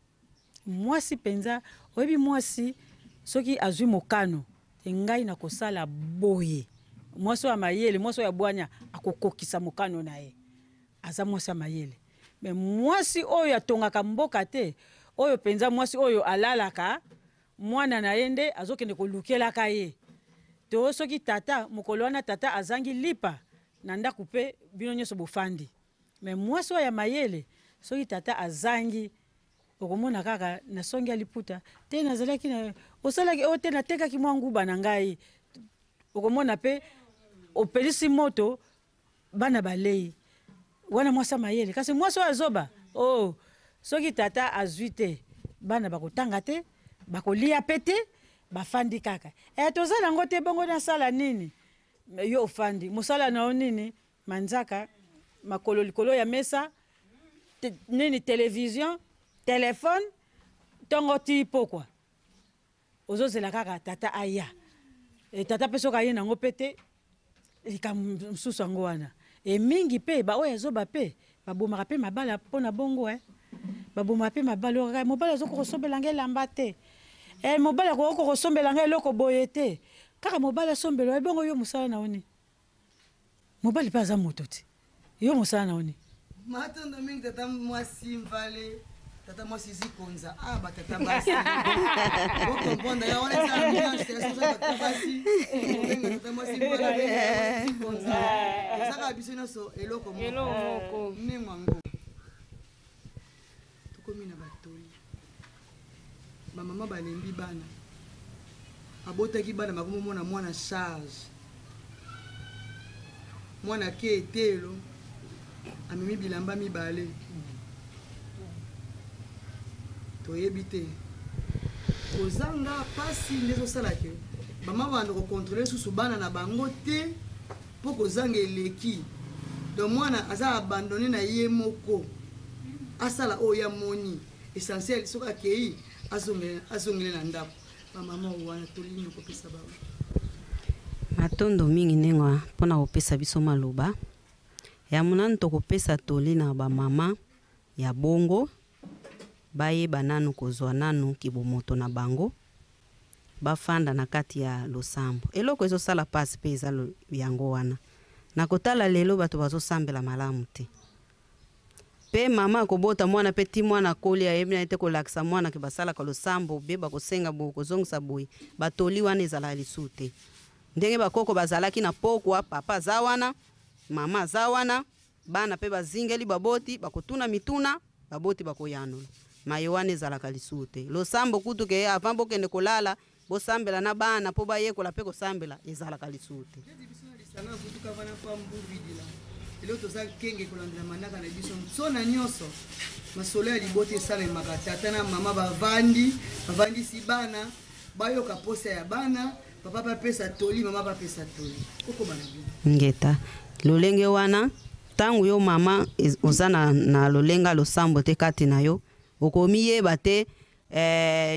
Mwasi mpenza, oyebi, mwasi soki azwi mokano te, ngai na kosala boye, mwasi oyo ya mayele, mwasi oyo ya bwanya akokokisa mokano na ye, aza mwasi ya mayele. Mais mwasi oyo atongaka mboka te, oyo mpenza mwasi oyo alalaka, mwana na ye nde azokende kolukelaka ye, to soki tata mokolo wana tata azangi lipa na ndako mpe bino nyonso bofandi. Mais mwasi oyo ya mayele, soki tata azangi, okomona kaka nasongi ya liputa te, nazalaki na osalaki oyo te, natekaki mwa nguba na ngai, okomona mpe opelisi moto, bana balei. Wana mwasi ya mayele. Kasi mwasi oyo azoba, oh, soki tata azwi te, bana bakotanga te, bakolia pe te, bafandi kaka. E, toza nango te, bongo nasala nini? Yo ofandi, mosala na yo nini? Manzaka, makolo likolo ya mesa, nini, télévision, téléphone, ntongo ti pokwa, ozozela kaka tata aya. E, tata mpe soki aye nango mpe te, likambo mosusu yango wana. E, mingi mpe baoyo azoba mpe babomaka mpe mabala mpona bongo. Babomaka mpe mabala oyo kaka mobali azokoka kosombela ngai elamba te, e, mobali akoki kosombela ngai eloko boye te, kaka mobali asombela. Ebongo yo mosala na yo nini? Mobali mpe aza moto te, yo mosala na yo nini? Matondo mingi, tata mwasi Mvale, tata mwasi Zikonza. Ah, batata basi, bo comprendre ya wana eza ambiance ya soso. Tata basi obenga tata mwasi Mvale, obenga Zikonza, ezaka biso nyonso eloko moko. Ndenge yango tokomi na batoli. Bamama balembi bana, abotaki bana bakomomona mwana charge, mwana ake etelo amemi bilamba mibale, toyebi te. Kozanga pasi nde ezosala ke bamama banda kocontrôler lisusu bana na bango te, mpo kozanga eleki. Donc mwana aza abandonné na ye moko, asala oyo ya moni essentiel. Soki akei, azongele na ndako. Bamama wana, tolingi kopesa bango. Matondo mingi ndenge mpona kopesa biso maloba ya monanu. Tokopesa toli na bamama ya bongo, bayeba nanu kozwa nanu kibomoto na bango, bafanda na kati ya losambo. Eloko ezosala mpasi mpe eza yango wana. Na kotala lelo, bato bazosambela malamu te. Mpe mama akobota mwana mpe ti mwana akoli, ayebi na ye te kolakisa mwana ke basalaka losambo be, bakosenga boye, kozongisa boye. Batoli wana ezalaka lisusu te. Ndenge bakoko bazalaki na pokwa, papa aza wana, mama aza wana, bana mpe bazingeli baboti, bakotuna mituna, baboti bakoyanola. Maye wana ezalaka lisusu te. Losambo kutu ke avant bokende kolala, bosambela na bana mpo bayekola mpe kosambela, ezalaka lisusu te. Neti biso na lisanga ya kutuka vana mpa mbuvidila, eloko toza kenge kolandela manaka na biso nso na nyonso. Masolo ya libota esalemaka, tata na mama bavandi, bavandisi bana, bayoka posa ya bana, papa bapesa toli, mama bapesa toli, kokoba na bino. Ngeta lolenge wana, ntango yo mama oza na lolenge ya losambo te kati na yo, okomiyeba te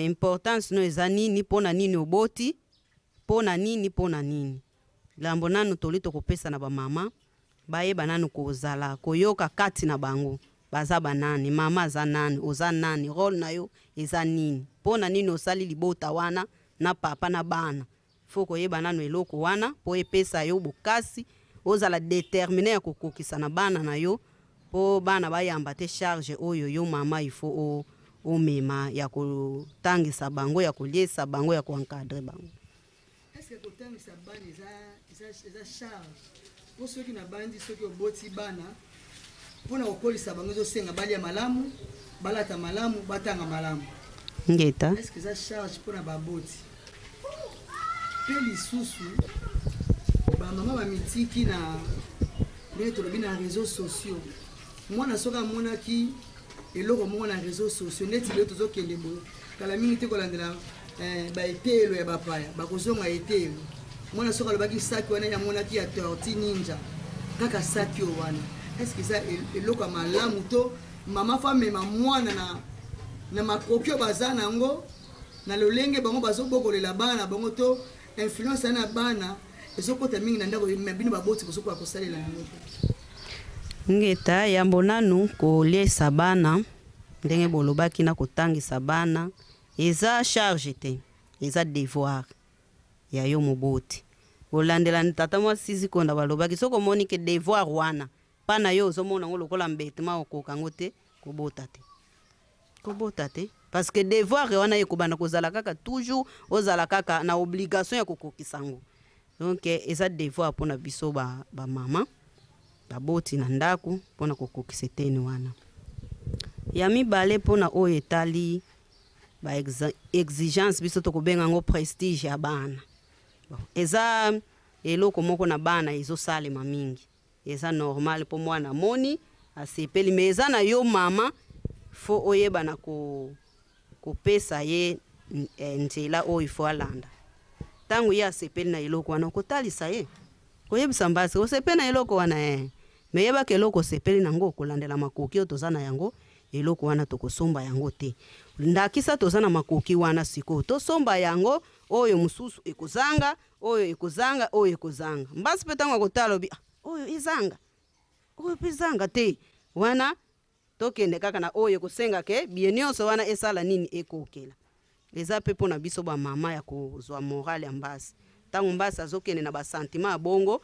importance no eza nini, mpo na nini oboti, mpo na nini, mpo na nini. Lambo nanu toli tokopesa na bamama, bayeba nanu kozala koyoka kati na bango baza banani. Mama aza nani? Oza nani? Rôle na yo eza nini? Mpo na nini osali libota wana na papa na bana? Faut koyeba nanu eloko wana mpo epesa yo bokasi, ozala déterminé ya kokokisa na bana na yo, mpo bana bayamba te charge oyo yo mama ifo omema ya kotangisa bango, ya koliesa bango, ya koencadrer bango. Est-ce kotangisa bana eza charge? Mpo soki nabandi, soki oboti bana, mpona kokolisa bango ezosenga balia malamu, balata malamu, batanga malamu. Ngeta. Est-ce eza charge mpona baboti? Mpe lisusu bamama bamitiki na ndenge tolobi na réseaux sociaux. Mwana soki amonaki eloko moko na réseaux sociaux, neti lelo tozokende boye, kala mingi te kolandela baeteyelo ya bapaya, bakozonga eteyelo. Mwana soki alobaki saki wana yamonaki ya Tortue Ninja, kaka saki oyo wana, est-ce eza eloko ya malamu to mama faut amema mwana na makoki oyo baza nango, na lolenge bango bazobokolela bana na bango, to influence ya na bana ezokota mingi na ndako, me bino baboti bozokoka kosalela yango te? Ngeta, yambo nanu koliesa bana, ndenge bolobaki, na kotangisa bana eza charge te, eza devoir ya yo moboti. Kolandela tata mwasi Zikonda balobaki, soki omoni ke devoir wana mpa na yo ozomona yango lokola mbetema, okoka yango te, kobota te, kobota te, parce que devoir wana ekobanda kozala kaka toujours, ozala kaka na obligation ya kokokisa yango. Donc eza devoir mpona biso bamama, baboti na ndako, mpona kokokisa eteni wana. Ya mibale, mpona oyo etali ba exigence, biso tokobenga yango prestige ya bana. Bon, eza eloko moko na bana ezosalema mingi, eza normal mpo mwana amoni, asepeli, me eza na yo mama faut oyeba na kopesa ye nzela oyo ifo alanda. Ntango ye asepeli na eloko wana, okotalisa ye, koyebisa mbasi osepeli na eloko wana, me yebaka eloko osepeli nango, kolandela makoki oyo toza na yango, eloko wana tokosomba yango te. Ndakisa, toza na makoki wana, sikoyo tosomba yango, oyo mosusu ekozanga, oyo ekozanga, oyo ekozanga. Mbasi mpe ntango akotala, obi: "Ah, oyo ezanga, oyo mpe ezanga te." Wana tokende kaka na oyo ekosenga ke bie nyonso wana esala nini, ekokela. Eza mpe mpona biso bamama ya kozwa morale ya mbasi. Ntango mbasi azokende na basentiment ya bongo,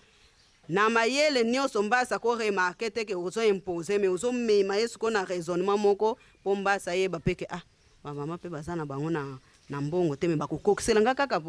na mayele nyonso, mbasi akoremarquer te ke ozoimposer, me ozomema ye sikoyo na raisonnement moko mpo mbasi ayeba mpe ke ah, bamama mpe baza na bango na mbongo te, me bakokokisela nga kaka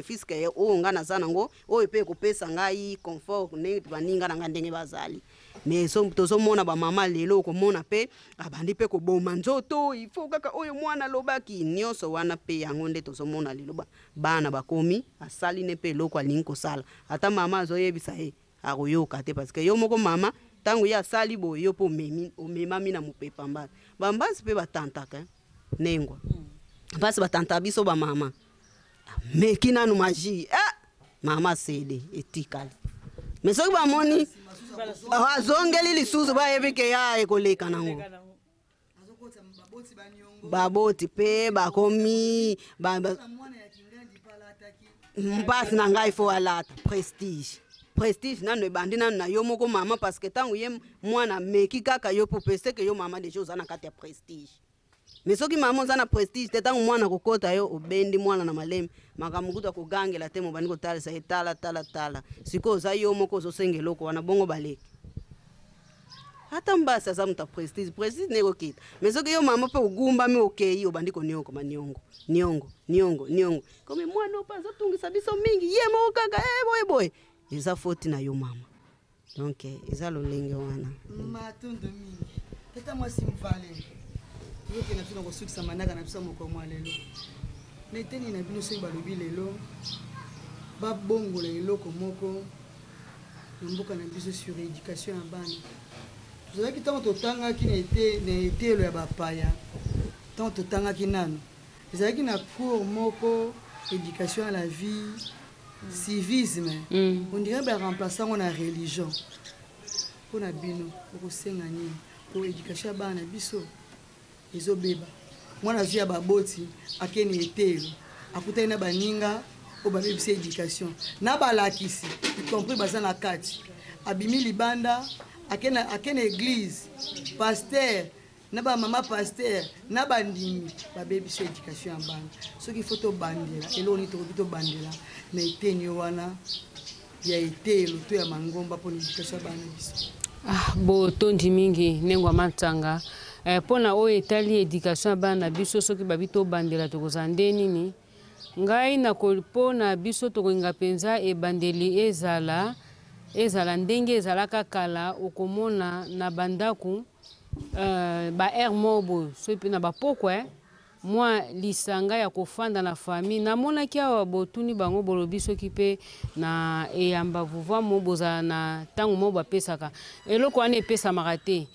fiske oyo nga naza nango, oyo mpe ekopesa ngai confort ndenge baninga na nga ndenge bazali. Mais tozomona bamama lelo, okomona mpe abandi mpe koboma nzoto, il faut kaka oyo mwana alobaki nyonso wana. Mpe yango nde tozomona lelo bana bakomi asali ne mpe eloko alingi kosala, ata mama azoyebisa ye, akoyoka te, parce que yo moko mama, ntango ye asali boye, yo mpe omemi, omemami na mopepa. Mbasi bambasi mpe batantaka nengwa mpasi, batanta biso bamama, meki nanu magie, eh, mama sede etikali. Mais soki bamoni azongeli lisusu, bayebi ke ya ekoleka nango. Baboti mpe bakomi mpasi na ngai, fo alata prestige. Prestige nano ebandi nano na yo moko mama, parce que ntango ye mwana ameki kaka yo mpo peseke yo mama, déjà oza na kati ya prestige. Mais soki mama oza na prestige te, ntango mwana kokota yo, obendi mwana na malemi, makambo kutu akogangela te, mobandi kotalisa ye: "Tala, tala, tala." Sikoyo oza yo moko ozosenga eloko wana, bongo baleki. Ata mbasi aza moto ya prestige, prestige nde ekokita. Mais soki yo mama mpe ogumbami, okei, obandi koniokoma, niongo, niongo, niongo, niongo, komi mwana oyo mpe azotungisa biso mingi, ye moko kaka e boye boye, eza foti na yo mama. Donc eza lolenge wana. Matondo mingi, tata mwasi Mvale. Tozokenda biso na kosukisa manaka na biso ya mokolo mwa lelo. Na eteni na bino, soki balobi lelo babongola eloko moko na mboka na biso sur éducation ya bana, tozalaki ntango totangaki na etelo ya bapaya, ntango totangaki nano, ezalaki na cours moko, éducation à la vie, civisme. On dirait baremplace yango na religion. Mpo na bino, okosenga nini po éducation ya bana na biso ezobeba? Mwana azwi ya baboti, akeni etelo, akutani na baninga oyo babebisa éducation, na balakisi y compris baza na kati. Abimi libanda, ake na église, pasteur na bamama pasteur na bandimi babebisa éducation ya bana. Soki fo tobandela eloko nini, tokoki tobandela na eteni wana ya etelo to ya mangomba mpona éducation ya bana na biso? Ah, botondi mingi, ndenge matanga mpona oyo etali éducation ya bana na biso. Soki babi tobandela, tokozala nde nini? Ngai mpo na biso, tokolinga mpenza ebandeli ezala ndenge ezalaka kala. Okomona na bandako ba heure moko boye, soki mpe na bapokwa, mwa lisanga ya kofanda na famille. Namonaki awa botuni bango, bolobi soki mpe na eyamba vuvamo bozala na ntango moko bapesaka eloko wana, epesamaka te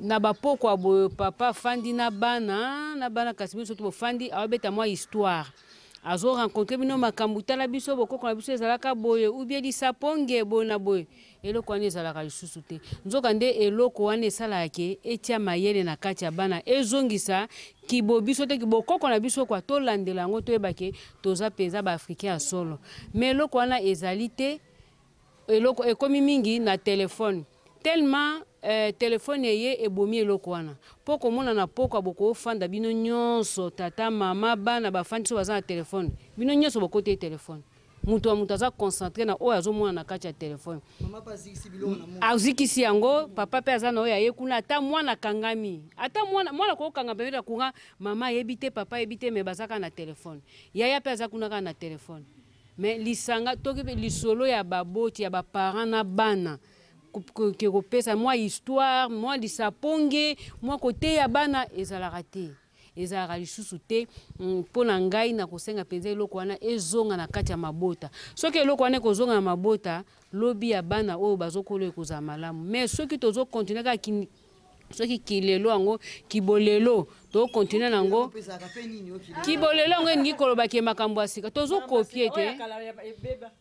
na bapokwa boye. Papa afandi na bana, kasi biso bofandi, awabeta mwa histoire, azorencontre bino makambo: "Tala biso, bokoko na biso ezalaka boye," ubie lisaponge boye na boye. Eloko wana ezalaka lisusu te. Nzoka nde eloko wana esalaka ke etia mayele na kati ya bana, ezongisa kibo biso te, bokoko na biso kwa, tolandela yango, toyeba ke toza mpenza baafricain ya solo. Mais eloko wana ezali te. Eloko ekomi mingi na telefone, tellement telefone eye ebomi eloko wana. Mpo komona na pokwa bokofanda bino nyonso, tata, mama, bana, bafandi so baza na telefone, bino nyonso bokoti ye telefone, moto ya moto aza concentré na oyo azomona na kati ya telefone. Azikisi yango, papa mpe aza na oyo aye kuna. Ata mwana akangami, ata mwana, mwana kokokanga pembeni ya courant, mama ayebi te, papa ayebi te, mais baza kaka na telefone. Yaya mpe aza kuna kaka na telefone. Mais lisanga toki lisolo ya baboti, ya baparent na bana, ke kopesa mwa histoire, mwa lisaponge, mwa koteya bana, ezalaka te, ezalaka lisusu te. Mpo na ngai, na kosenga mpenza eloko wana ezonga na kati ya mabota. Soki eloko wana ekozonga na mabota, lobi ya bana oyo bazokola ekozala malamu. Mais soki tozokontinue kaka, soki kilelo yango, kibolelo, tokontinue nango kibolelo yango, elingi koloba ke makambo ya sika tozokopie te,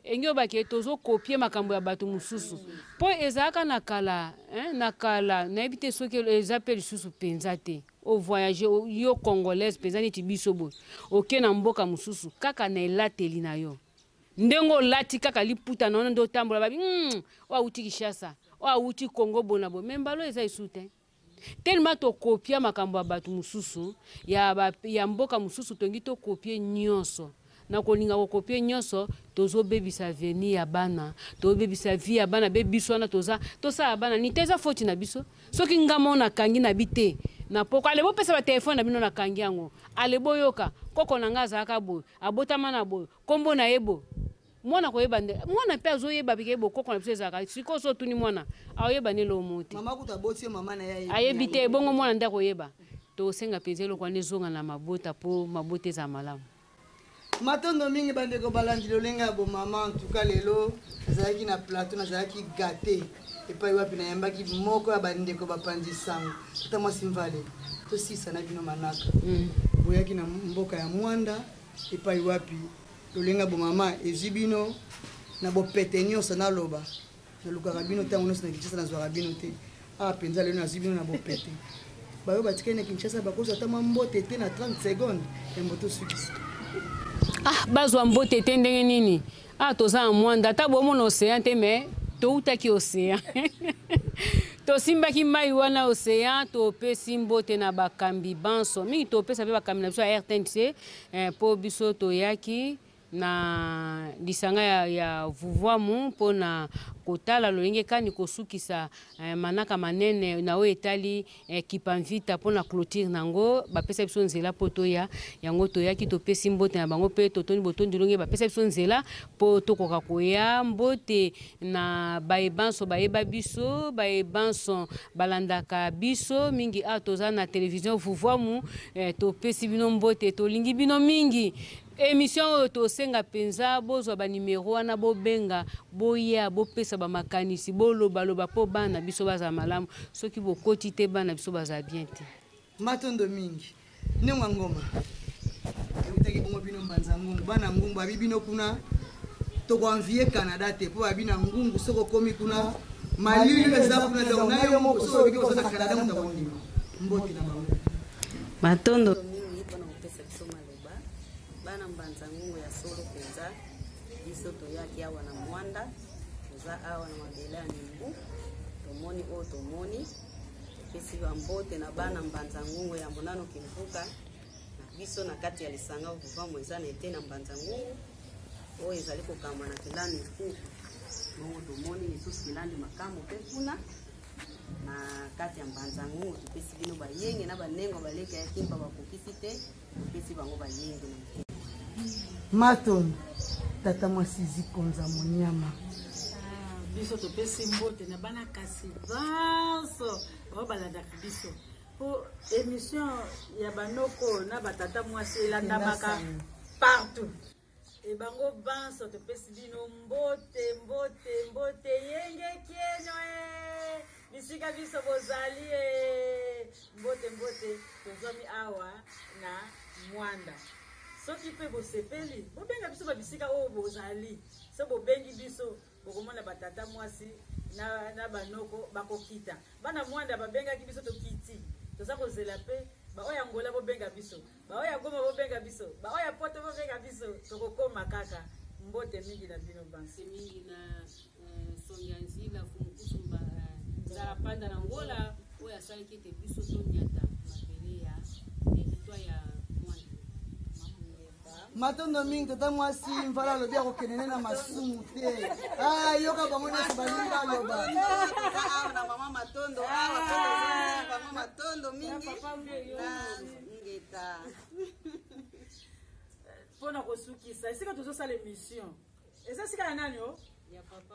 elingi koloba ke tozokopie makambo ya bato mosusu. Mpo ezalaka na kala, na kala, nayebi te soki eza mpe lisusu mpenza te. Ovoyage yo Congolaise mpenza neti biso boye, oke na mboka mosusu, kaka na elateli na yo, ndenge olati kaka liputa na wana nde otambola, babi oyo awuti Kinshasa, oyo awuti Congo, bona boye. Mais mbalo eza esu te, tellement tokopia makambo ya bato mosusu, ya mboka mosusu. Tongi tokopie nyonso. Na kolinga kokopie nyonso, tozobebisa avenir ya bana, tozobebisa vie ya bana. Be biso wana toza tosala bana ni te, eza foti na biso. Soki nga mo nakangi na bi te na poko, ale bopesa batelefone na bino, nakangi yango, ale boyoka koko na nga azalaka boye, abotama na boye, nkombo na ye boye. Mwana akoyeba nde, mwana mpe azoyeba bike bokoko na biso ezalaka. Sikoyo so otuni mwana, akoyeba nde eloko moko te. Mama kutu aboti ye, mama na ye ayebi. Ayebi te, ebongo mwana nde akoyeba. Tosenga mpenza eloko wana ezonga na mabota mpo mabota ezala malamu. Matondo mingi bandeko balandi lolenge ya bomama. En tout cas lelo nazalaki na plateau, nazalaki gâté epai wapi nayambaki moko ya bandeko bapanzi sango, tata mwasi Mvale. Tosisa na bino manaka. Boyaki na mboka ya Mwanda epai wapi lolenge ya bomama ezwi bino na bopete nyonso. Naloba nalukaka bino ntango nyonso na Kinshasa, nazwaka bino te. Awa mpenza lelo nazwi bino na bopete. Bayo batikali na Kinshasa bakozwa ata mwa mbote te na 30 secondes yambo tosukisa. Ah, bazwa mbote te ndenge nini? Ah, toza na Mwanda, ata bomona océan te, mais toutaki océan, tosimbaki mai wana océan. Topesi mbote na bakambi banso mingi, topesa mpe bakambi na biso ya RTNC, mpo biso toyaki na lisanga ya Vuvuamu mpona kotala lolenge kani kosukisa manaka manene na oyo etali Kipamvita mpona clôture nango. Bapesa biso nzela mpo toya, yango toyaki. Topesi mbote na bango mpe totondi botondi longe bapesa biso nzela mpo tokoka koya. Mbote na baye banso bayeba biso, baye banso balandaka biso mingi. Awa toza na television Vuvuamu, topesi bino mbote, tolingi bino mingi. Émission oyo tosenga mpenza bozwa banimero wana, bobenga, boya, bopesa bamakanisi, bolobaloba mpo bana biso bazala malamu. Soki bokoti te, bana biso bazala bien te. Matondo mingi. Ndenge ngoma eutaki bongo bino Mbanza Ngungu, bana Ngungu babi bino kuna tokoenvie Canada te, mpo babi na Ngungu soki okomi kuna malili eza kuna. Donc na yo moko soki olobiki oza na Canada, moto akondima. Mbote na bango. Matondo mingi mpona kopesa biso maloba. Bana Mbanza Ngungu ya solo mpenza, biso toyaki awa na Mwanda, toza awa na mabele ya Nimbu, tomoni oyo tomoni. Topesi bambote na bana Mbanza Ngungu ya monano Kimvuka na biso na kati ya lisanga Vuvamu eza na ete na Mbanza Ngungu oyo ezali kokamba na Kilandi Nkuku. Bongo tomoni lisusu Kilandi Makambo mpe kuna na kati ya Mbanza Ngungu. Topesi bino bayenge na banengo baleki ya Kimpa bakokisi te, topesi bango bayenge na motema. Matondo, tata mwasi Zikonza Monyama. Biso topesi mbote na bana kasi banso bao balandaka biso, mpo émission ya banoko na batata mwasi elandamaka partout. E bango banso topesi bino mbote, mbote, mbote, yenge kieno e bisika biso bozali e mbote, mbote. Tozwami awa na Mwanda. Soki mpe bosepeli, bobenga biso babisika oyo bozali. So bobengi biso, bokomona batata mwasi na banoko bakokita. Bana Mwanda babengaki biso, tokiti, toza kozela mpe baoyo ya Ngola bobenga biso, baoyo ya Goma bobenga biso, baoyo ya Poto bobenga biso, tokokoma kaka. Mbote mingi na bino banso. Mingi na Songi ya Nzila Fumukusu Nzala Panda na Ngola oyo asalaki ete biso tonyata mabele ya territoire ya Mwanda. Matondo mingi, tata mwasi Mvala alobi akokende ne na masumu te. Ah, yoka bango nyonso balingi baloba. Toza awa na mama Matondo awa mpe tozongi mama Matondo mingi na ngeta. Mpona kosukisa, esika tozosala émission eza esika ya nani o? Ya papa.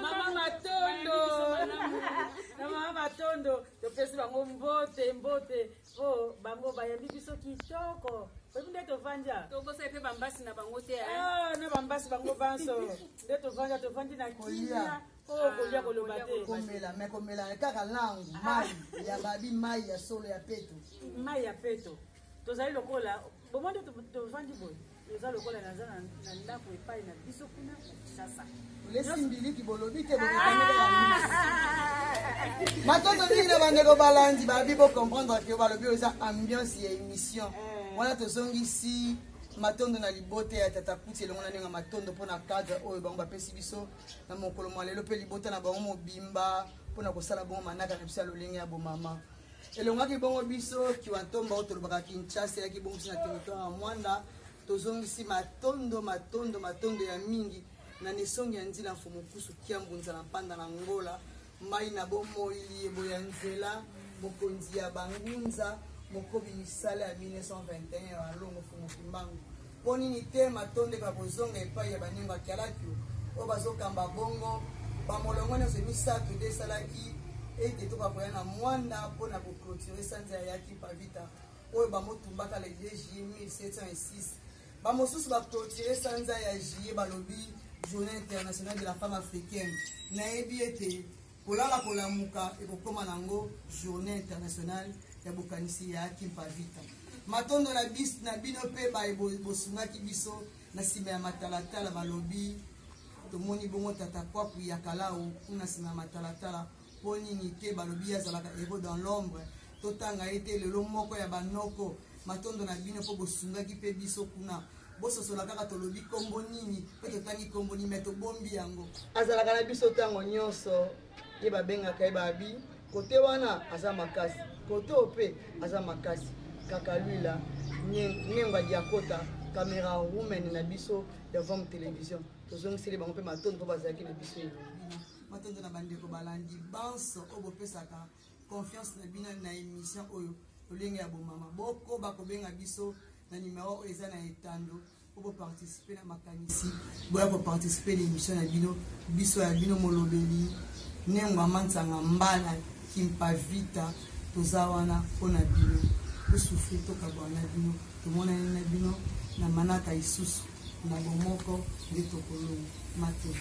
Mama Matondo, na mama Matondo topesi bango mbote, mbote, mpo bango bayambi biso kitoko. Oyebi nde tovanja. Tobosali mpe bambasi na bango te. Na bambasi bango banso nde tovanja, tovandi na kimia oyo kolia koloba te. Komela me komela kaka langu mai ya babi, mai ya solo ya peto. Mai ya peto. Tozali lokola bomoi nde tovandi boye, toza lokola naza na ndako epai na biso kuna na Kinshasa. Olesi mbiliki bolobi te. Matondo mingi na bandeko balandi. Babi bocomprendre ke balobi oyo eza ambiance ya émission wana. Tozongisi matondo na libota ya tata Kuti elongo na ndenge matondo mpona cadre oyo bango bapesi biso na mokolo mwa lelo, mpe libota na bango mobimba mpona kosala bongo manaka na biso ya lolenge ya bomama elongaki bongo biso Kiwantomba oyo tolobaka Kinshasa eyaki bongo biso na territoire ya Mwanda. Tozongisi matondo, matondo, matondo ya mingi na nesongi ya Nzila Mfumukusu Kiambu Nzala Mpanda na Ngola, mai na bomoi, liyebo ya nzela, mokonzi ya bangunza, mokobi misala ya 1921 ya Balongo Fumu Kimbangu. Mpo nini te matondo ekoka kozonga epai ya banengo ya Kialakio oyo bazokamba bongo bamolongo nyonso misatu nde esalaki ete tokoka koya na Mwanda mpo na ko cloturer sanza ya Kimpa Vita oyo bamotumbaka le 2 juillet 1706. Bamosusu ba cloturer sanza ya juillet balobi Journée internationale de la femme africaine. Nayebi ete kolala kolamuka ekokoma nango Journée internationale ya bokanisi ya Kimpa Vita. Matondo na bis na bino pe baye bosungaki biso na sima ya matalatala balobi tomoni bongo tata Kwaku ya Kalao kuna sima ya matalatala po nini te balobi ye azalaka hero dans l'ombre totanga ye te lelo moko ya banoko. Matondo na bino po bosungaki pe biso kuna. Bososola kaka tolobi kombo nini pe totangi kombo nini mais tobombi yango. Azalaka na biso tango nionso ye babengaka ye babi kote wana aza makasi kote oyo pe aza makasi kakaluila nengwa diakota camera woman na biso ya Vam Television tozongiseli bango pe matondo po bazalaki na biso elongo. Matondo na bandeko balandi banso oyo bopesaka confiance na bino na emission oyo lolenge ya bomama. Bokoba kobenga biso na numero oyo eza na etando po bo participer na makanisi, boya ko participer na emission na bino. Biso ya bino molobeli Nengwa Mansanga Mbala Kimpa Vita toza wana po na bino. Bo souffrir tokabwana na bino, tomonani na bino na manaka isusu na bomoko nde tokolonga. Matondo.